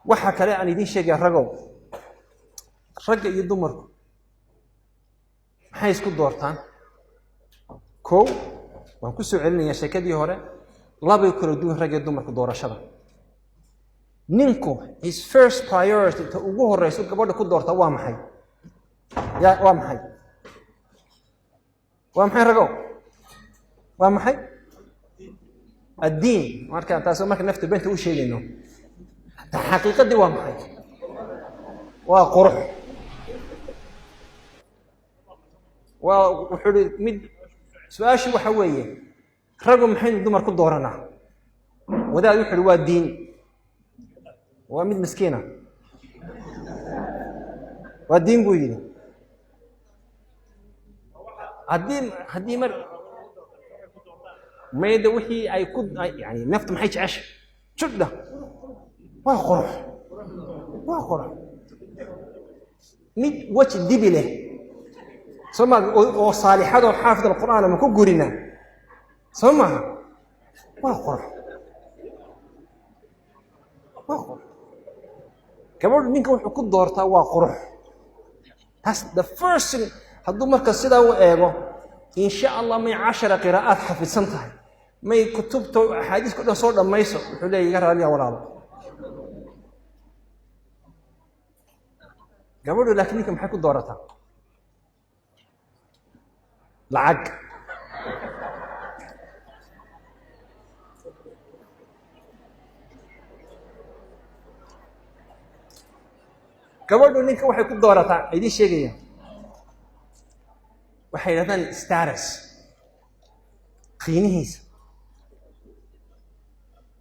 Waxa kale aan idiin sheegaya, ragow, ragga iyo dumarku maxay isku doortaan? Kow, waan ku soo celinayaa sheekadii hore. Labay kala duwan ragga iyo dumarku doorashada. Ninku his first priority, ta ugu horeyso gabadha ku doorta, waa maxay? Ya, waa maxay? Waa maxay, ragow? Waa maxay? Addiin. Marka taasoo marka nafta beenta u sheegayno, xaqiiqadii waa maxay? Waa qurux. Waa wuxuu hi mid su-aashu waxa weeye: raggu maxaynu dumar ku dooranaa? Wadaad wuxu uhi waa diin. Waa mid miskiina, waa diin buu yidhi. Haddii mar mayda wixii ay ku, yani, naftu maxay jecesha judha? Waa qurux, waa qurux. Mid weji dibi leh, soo ma, oo saalixadoo xaafid alqur'aan ma ku gurina? Soo maaha? Waa qurux, waa qurux. Gabadhu ninka wuxuu ku doortaa waa qurux. Taas the first thing. Hadduu marka sidaa u eego, insha Allah, may 10 qiraa'aad xafidsan tahay, may kutubta axaadiiska o dhan soo dhammayso, wuxuu leeya: "Iga raaliya, walaalo." Gabadhu laakiin ninka maxay ku doorataa? Lacag. Gabadhu ninka waxay ku doorataa, idiin sheegaya, waxay yidhahdaan status, qiimihiisa.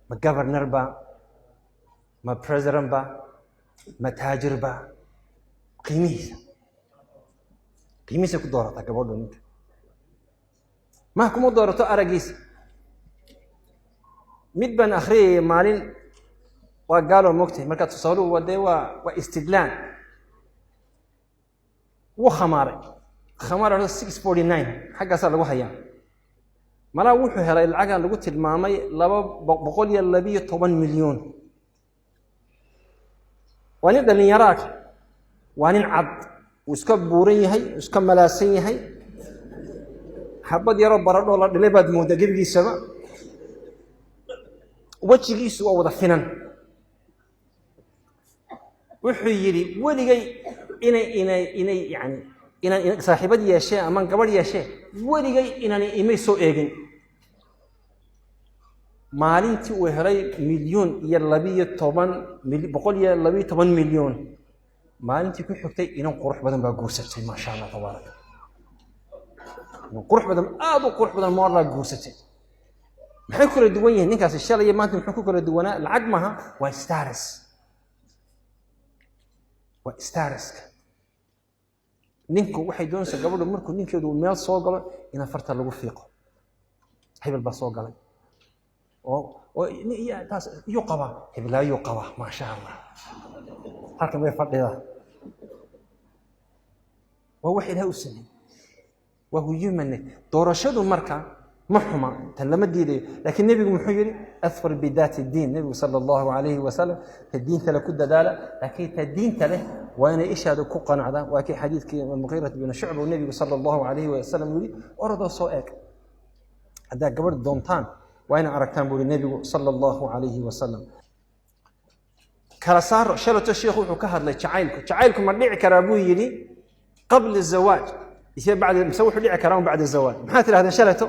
Ma governor ba, ma president ba, ma taajir ba? Qiimihiisa, qiimihiisay ku doorataa gabadhu ninka. Ma kuma doorato araggiisa. Mid baan akhriyayay maalin, waa gaalo, mogtahay. Markaa tusaaluhu waa dee waa istidlaan. Wuu khamaaray, khamaar 649 xaggaasaa lagu hayaa. Malaa wuxuu helay lacagaa lagu tilmaamay 212 milyan. Waa nin dhalinyaraag, waa nin cad, wuu iska buuran yahay, wuu iska malaasan yahay, xabad yaroo baradhoo la dhilay baad mooddaa gebigiisaba, wejigiisu waa wada finan. Wuxuu yidhi: "Weligay inay yani inaan saaxiibad yeeshee ama gabadh yeeshee, weligay inaan imay soo eegin. Maalintii uu helay milyuun iyo labiyo toban, 112 milyan, maalintii ku xigtay inan qurux badan baa guursatay. Maasha Allah, tabaaraka. Inan qurux badan, aada u qurux badan moorlaa guursatay. Maxay kala duwan yihiin ninkaasi shalay iyo maanta? Muxuu ku kala duwanaa? Lacag maaha, waa status, waa statuska. Ninku waxay doonaysaa gabadhu markuu ninkeedu meel soo galo in farta lagu fiiqo: hebel baa soo galay, oo taas yuu qabaa, heblaayuu qabaa, maasha Allah, halkan bay fadhidaa." Waa wax Ilaah u sameeyey, waa human. Doorashadu marka ma xuma, tan lama diidayo. Laakiin nebigu muxuu yihi? "Adfar bidaati diin." Nebigu sala Allahu calayhi wasalam, ta diinta le ku dadaala. Laakiin ta diinta leh waa inay ishaada ku qanacdaan. Waa kii xadiidkii Muqiirat bin Shucba uu nebigu sala Allahu calayhi wasalam yihi: "Orodoo soo eeg. Haddaa gabadh doontaan, waa inay aragtaan," buu yihi nebigu sala Allahu calayhi wasalam. Kala saaro. Shalato sheikhu wuxuu ka hadlay jacaylku. Jacaylku ma dhici karaa, buu yidhi, qabla zawaaj ise bacda, mise wuxuu dhici karaa un bacda zawaaj? Maxaa tidhahdeen shalato?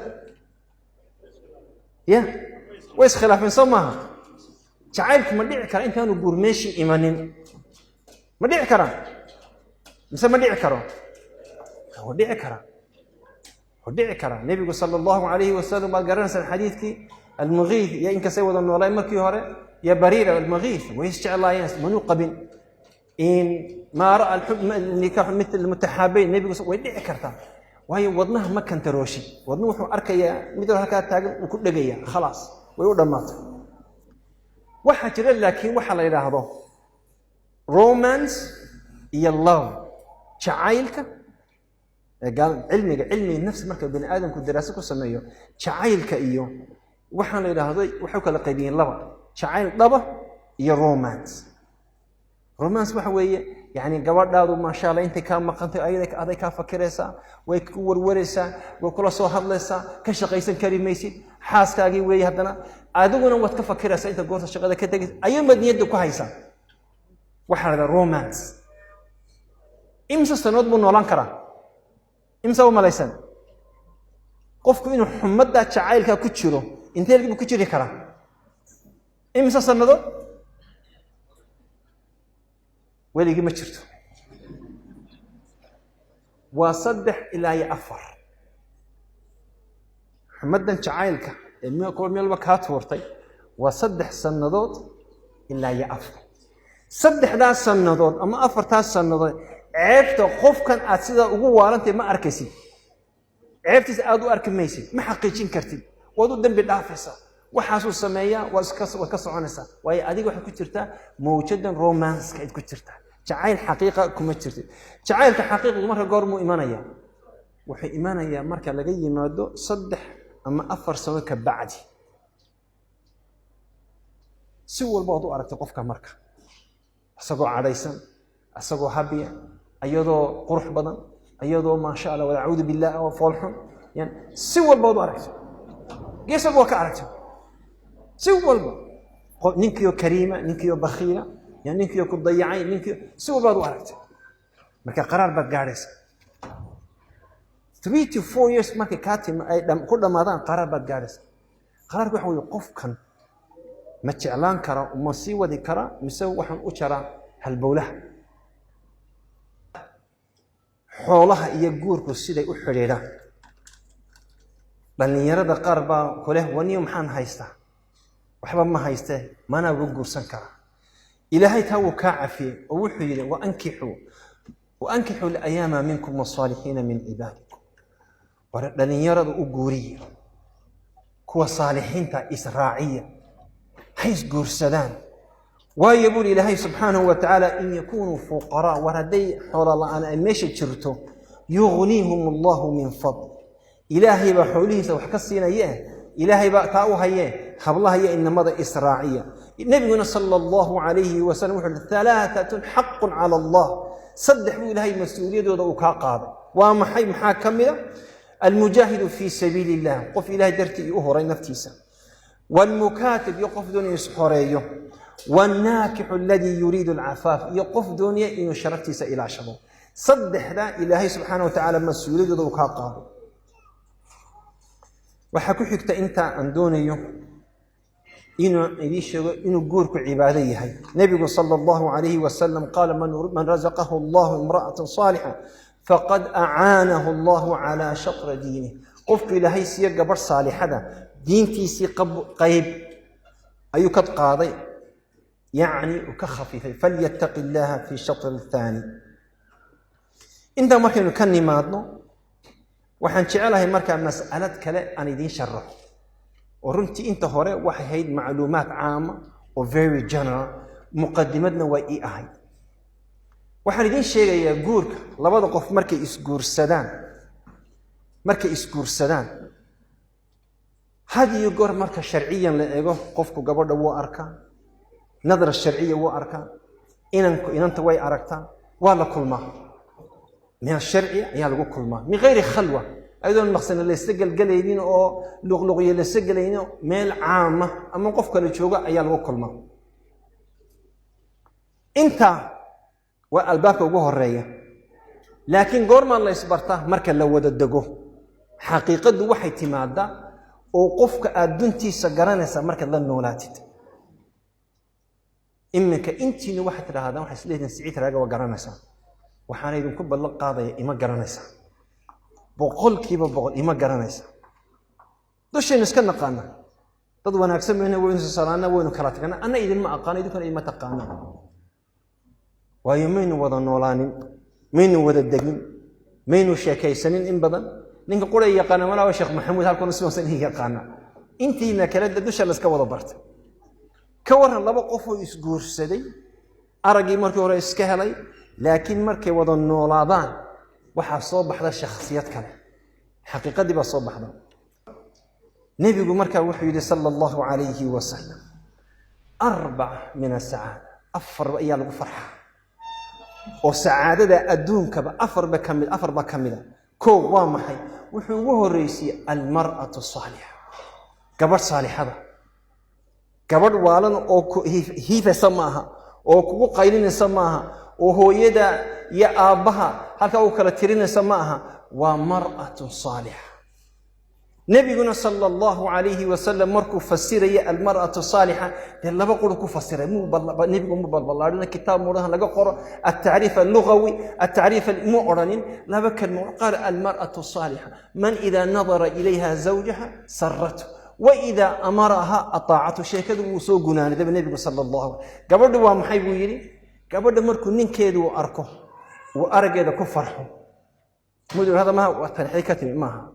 Ya, way iskhilaafeen, soo maaha? Jacaylku ma dhici karaa intaanu guur meeshii imanin? Ma dhici karaa mise ma dhici karo? Wuu dhici karaa, wuu dhici karaa. Nebigu sala Allahu calayhi wasalam, waad garanaysaan xadiidkii Almugiith iyo inkastay wada noolayn markii hore iyo Bariira. Almugiith way isjeclaayeen, manuu qabin. In maa ra'a nikaaxu mitl mutaxaabeyn. Nebigu, way dhici kartaa, waayo wadnaha ma kantarooshi. Wadnuhu wuxuu arkayaa mid halkaa taagan, uu ku dhegaya, khalaas, way u dhammaatay. Waxaa jira laakiin waxaa la yidhaahdo romance iyo love, jacaylka. Cilmiga nafsi marka bani aadamku daraaso ku sameeyo, jacaylka iyo waxaan la yidhaahdo waxay kala qaybiyeen laba: jacayl dhaba iyo romance. Romance waxa weeye, yani gabadhaadu, maasha Allah, intay kaa maqantay ayada aday kaa fakiraysaa, way ku warwaraysaa, way kula soo hadlaysaa, ka shaqaysan kari maysid. Xaaskaagii weeye, haddana adiguna waad ka fakiraysaa. Inta goorta shaqada ka tegaysa ayuunbaad niyadda ku haysaa. Waxaa la dhaha romance. Imse sanood buu noolaan karaa? Imse u malaysan qofku inuu xumadda jacaylka ku jiro? Intee buu ku jiri karaa? Imise sannadood? Weligii ma jirto. Waa 3 ilaa iyo 4. Xumaddan jacaylka ee kuwa meelba kaa tuurtay waa 3 sannadood ilaa iyo 4. 3daas sannadood ama 4taas sannadood ceebta qofkan aad sidaa ugu waalantay ma arkaysid, ceebtiisa aad u arki maysid, ma xaqiijin kartid, waad u dembi dhaafaysaa. Waxaasuu sameeyaa, waad ka soconaysaa, waayo adiga waxaad ku jirtaa mawjadan romance-ka aad ku jirtaa. Jacayl xaqiiqa kuma jirtid. Jacaylka xaqiiqigu marka goormuu imanaya? Wuxuu imanayaa marka laga yimaado 3 ama 4 sano ka bacdi. Si walba waad u aragtay qofka, marka isagoo cadhaysan, isagoo habiya, iyadoo qurux badan, iyadoo, maasha Allah, walacuudu billah, oo foolxun, yani si walba waad u aragtay, gees walba waa ka aragtay, si walba, ninkiioo kariima, ninkiioo bakhiila, yani ninkiioo ku dayacay, ninkii, si walbaad u aragtay. Marka qaraar baad gaadhaysa. 3 to 4 years markay kaa tim ay ku dhammaadaan, qaraar baad gaadhaysa. Qaraarka waxa weye, qofkan ma jeclaan kara, ma sii wadi kara, mise waxaan u jaraa halbowlaha? Xoolaha iyo guurku siday u xidhiidhaan. Dhallinyarada qaar baa kuleh: "Waniyo maxaan haystaa? Waxba ma haystee, manaa uga guursan karaa?" Ilaahay taa wuu kaa cafiyey oo wuxuu yidhi: "Wa ankixuu alayaama minkum wasaalixiina min cibaadikum." Hore dhallinyarada u guuriya kuwa saalixiinta, israaciya, ha isguursadaan. Waayo, buuri Ilaahay subxaanahu wa tacaala, "In yakunuu fuqaraa", war hadday xoola la-aan ay meesha jirto, "yugniihum Allahu min fadl", Ilaahay baa xoolihiisa wax ka siinaye, Ilaahay baa taa u hayee. Hablaha iyo inamada israaciya. Nebiguna sala Allahu calayhi wasalam wuxu uhi: "Halaatatun xaqun cala Allah", saddex buu Ilaahay mas-uuliyadooda uu kaa qaaday. Waa maxay? Maxaa ka mida? "Almujaahidu fii sabiili illah", qof Ilahay dartii u horay naftiisa, waalmukaatib, iyo qof doonaya isxoreeyo, waalnaakixu aladii yuriidu alcafaaf, iyo qof doonaya inuu sharaftiisa ilaashado. Saddexdaa Ilaahay subxaana wa tacaala mas-uuliyadooda uu kaa qaado. Waxaa ku xigta inta aan doonayo inuu idiin sheego inuu guurku cibaado yahay. Nebigu sala Allahu calayhi wasalam qaala: "Man razaqahu Allahu imra'atan saalixa faqad acaanahu Allahu calaa shatra diinih." Qofku Ilaahay siiyo gabadh saalixada, diintiisii qayb ayuu ka qaaday, yacni uu ka khafiifay. "Falyattaqi illaha fi shatr athaani." Intaa markaynu ka nimaadno, waxaan jecelahay markaa mas'alad kale aan idiin sharaxo, oo runtii inta hore waxay ahayd macluumaad caama oo very general, muqadimadna way ii ahayd. Waxaan idiin sheegayaa guurka labada qof markay isguursadaan, had iyo goor marka sharciyan la eego, qofku gabadha wuu arkaa, nadra sharciya wuu arkaa, inanku inanta way aragtaa, waa la kulmaa, meel sharci ayaa lagu kulmaa, min gayri khalwa, ayadoon maqsana laysla gelgelaynin oo luqluqyo laysla gelaynin, meel caama ama qof kale jooga ayaa lagu kulmaa. Intaa waa albaabka ugu horeeya. Laakiin goormaa la ysbartaa? Marka la wada dego. Xaqiiqaddu waxay timaadaa oo qofka aada duntiisa garanaysaa markaad la noolaatid. Iminka intiina waxaad tidhahdaan, waxay isleeyihiin Siciid Raaga waa garanaysaa. Waxaana idinku ballan qaadaya, ima garanaysaa, 100% ima garanaysaa. Dushaynu iska naqaana, dad wanaagsan bayna, waynu salaana, waynu kala tagnaa. Anna idinma aqaano, idinkuna idinma taqaanaan, waayo maynu wada noolaanin, maynu wada degin, maynu sheekaysanin in badan. Ninka qura yaqaana malaa waa Sheekh Maxamuud, halkuna sidaas in yaqaana. Intiina kale dusha layska wada bartay. Ka warran laba qofoo isguursaday, araggii markii hore iska helay, laakiin markay wada noolaadaan waxaa soo baxda shakhsiyad kale, xaqiiqadii baa soo baxda. Nebigu markaa wuxuu yidhi sala Allahu calayhi wasalam: "Arbaca min asacaada", afar ayaa lagu farxaa. Oo sacaadada adduunkaba afarba ka mid, afarba ka mida. Koo waa maxay? Wuxuu ugu horreysiyey almar'atu saalixa, gabadh saalixada. Gabadh waalan oo hiifaysa maaha, oo kugu qaylinaysa maaha, oo hooyada iyo aabbaha halkaa u kala tirinaysa ma aha. Waa mar'atun saalixa. Nebiguna sala allahu calayhi wasalam markuu fasiraya almar'atu saalixa, dee laba quro ku fasiray. Nebigu mu balballaadhina kitaab mudhahan laga qoro altacriif allugawi, altacriif mu odhanin. Laba kalmo qaal: almar'atu saalixa man idaa nadara ilayha zawjaha saratu wa idaa amaraha ataacatu. Sheekadu wuu soo gunaanay daba nebigu sala allahu. Gabadhu waa maxay buu yidhi? Gabadha markuu ninkeedu uu arko, uu araggeeda ku farxo. Muduu hada maha, waa tanxay ka timi maaha,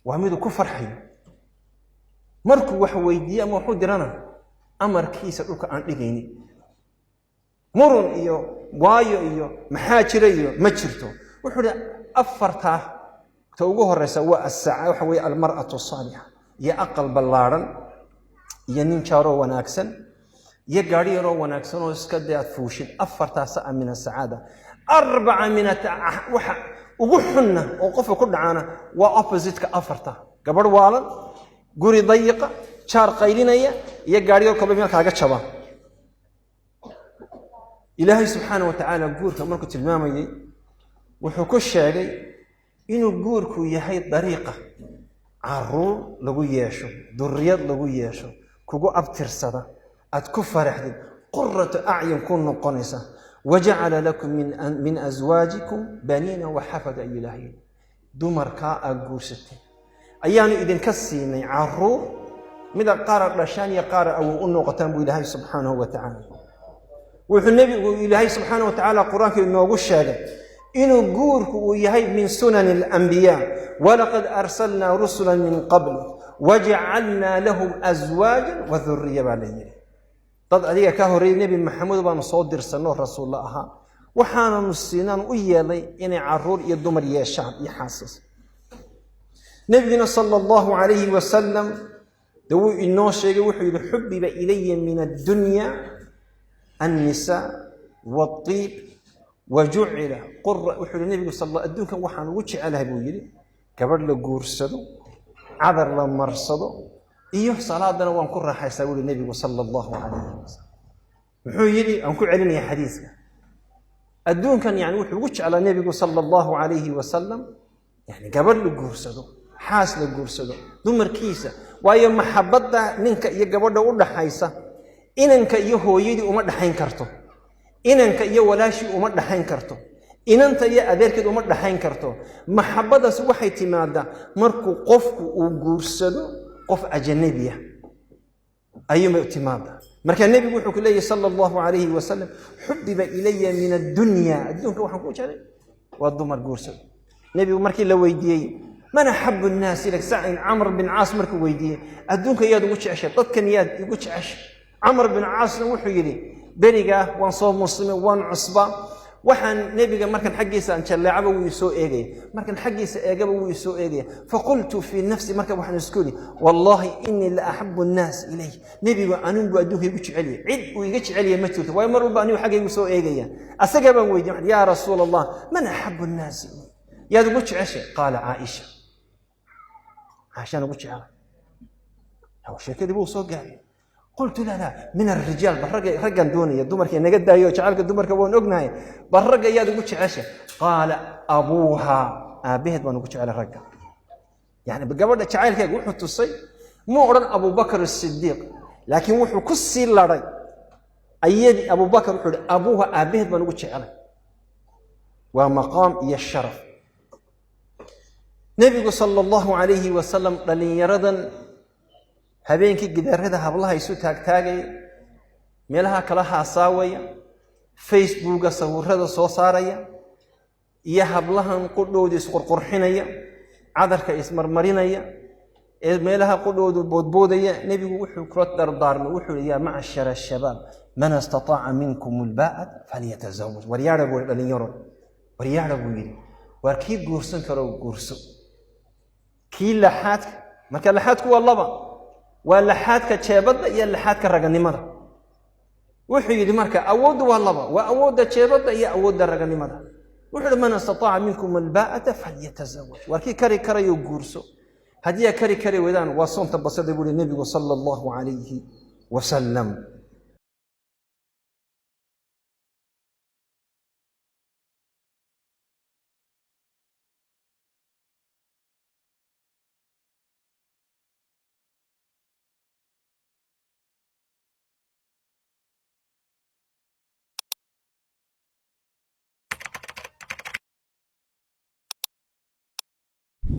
waa miduu ku farxayo. Markuu wax weydiiye ama waxu dirana, amarkiisa dhulka aan dhigaynin. Murun iyo waayo iyo maxaa jira iyo ma jirto. Wuxuu ihi afartaa ta ugu horeysa waa asaca, waxa weeye almar'atu saalixa, iyo aqal ballaadhan, iyo nin jaaroo wanaagsan, iyo gaadhi yaroo wanaagsan oo iska dee aad fuushid. Afartaasa a min asacaada. Arbaca min waxa ugu xunna oo qofka ku dhacaana waa opposite-ka afarta: gabadh waalan, guri dayiqa, jaar qaylinaya, iyo gaadhi yar kolba meel kaaga jaba. Ilaahay subxaana wa tacaala guurka markuu tilmaamayey, wuxuu ku sheegay inuu guurku yahay dariiqa caruur lagu yeesho, duriyad lagu yeesho, kugu abtirsada, aad ku faraxdid, quratu acyun ku noqonaysa. Wajacala lakum min aswaajikum baniina waxafada. Ay ilaahay dumarkaa aad guursatay ayaanu idinka siinay caruur, mida qaara dhashaan iyo qaara awow u noqotaan buu Ilaahay subxaanahu wa tacaala. Wuxuu nebigu, Ilaahay subxaana wa tacaala Qur-aanka inoogu sheegay inuu guurku uu yahay min sunani alambiyaa: walaqad arsalnaa rusula min qablik wajacalnaa lahum aswaajan wa dhuriya baa la yidhi. Dad adiga ka horreeyay, Nebi Maxamed, baanu soo dirsanno, rasuulla ahaa, waxaananu siinaan u yeelay inay caruur iyo dumar yeeshaan iyo xaasas. Nebiguna sala allahu calayhi wasalam de wuu inoo sheegay. Wuxuu yidhi: xubiba ilaya min addunya annisaa waatiib wa jucila qura. Wuxuu yihi nebigu sal adduunkan waxaan ugu jecelahay buu yidhi gabadh la guursado, cadar la marsado, iyo salaadana waan ku raaxaystaa buu yihi nebigu sala allahu calayhi wasalam. Muxuu yidhi? Aan ku celinaya xadiiska. Adduunkan yani wuxuu ugu jeclaa nebigu sala allahu calayhi wasalam yani gabadh la guursado, xaas la guursado, dumarkiisa. Waayo, maxabadda ninka iyo gabadha u dhaxaysa inanka iyo hooyadii uma dhaxayn karto, inanka iyo walaashii uma dhaxayn karto, inanta iyo adeerkeed uma dhaxayn karto. Maxabadaas waxay timaadaa markuu qofku uu guursado qof ajanabiya ayuunbay timaadaa. Marka nebigu wuxuu ku leeyahy sala allahu calayhi wasalam: xubiba ilaya min addunya, adduunka waxaan ku jeclay waa dumar guursado. Nebigu markii la weydiiyey man axabu nnaasi ilayk, sacin Camr bin Caas markuu weydiiyey adduunka yaad ugu jeceshay, dadkan yaad igu jeceshay, Camr bin Caasna wuxuu yidhi: berigaa waan soo muslimay, waan cusba, waxaan nebiga markan xaggiisa aan jalleecaba wuu isoo eegaya, markan xaggiisa eegaba wuu isoo eegaya. Faqultu fii nafsi, marka waxaan isku yidhi: wallaahi inii la axabu nnaas ilayh. Nebigu anigu adduunka igu jecelyahay, cid uu iga jecelyahay ma jirto, waayo mar walba anigu xaggaygu soo eegaya. Asagaa baan weydiiyey: yaa rasuul Allah, man axabu nnaasi ilayh, yaad ugu jeceshay? Qaala caaisha, Caaishaan ugu jecelay. Sheekadii buu soo gaaray. Qultu laa laa, min alrijaal, bal ragga, raggan doonaya, dumarka inaga daayo, jacaylka dumarka waan ognahay, bal ragga yaad ugu jeceshay? Qaala abuuhaa, aabbaheed baan ugu jecelay ragga. Yani gabadha jacaylkeega wuxuu tusay, muu odhan Abubakar Asidiiq, laakiin wuxuu ku sii laday ayadii Abubakar. Wuxuu ihi abuuha, aabbaheed baan ugu jecelay. Waa maqaam iyo sharaf. Nebigu sala allahu calayhi wasalam dhallinyaradan habeenkii gidaarada hablaha isu taagtaagaya, meelaha kala haasaawaya, Facebooka sawirada soo saaraya, iyo hablahan qudhooda isqurqurxinaya, cadarka ismarmarinaya, ee meelaha qudhoodu boodboodaya, nebigu wuxuu kula dardaarmay. Wuxuu yihi: yaa macshara ashabaab, man istataaca minkum albaa'at falyatazawaj. Waryaadha buu dhalinyaro, waryaadha buu yidhi, waar kii guursan karo guurso. Kii laxaadka, marka laxaadku waa laba: waa laxaadka jeebadda iyo laxaadka raganimada. Wuxuu yidhi marka awooddu waa laba, waa awoodda jeebadda iyo awoodda raganimada. Wuxuu yidhi: "Man istataaca minkum albaa'ata falyatazawaj." Waar kii kari karayo guurso. Haddii aa kari kari weydaan, waa soonta basada, buu yihi Nebigu sala Allahu calayhi wasalam.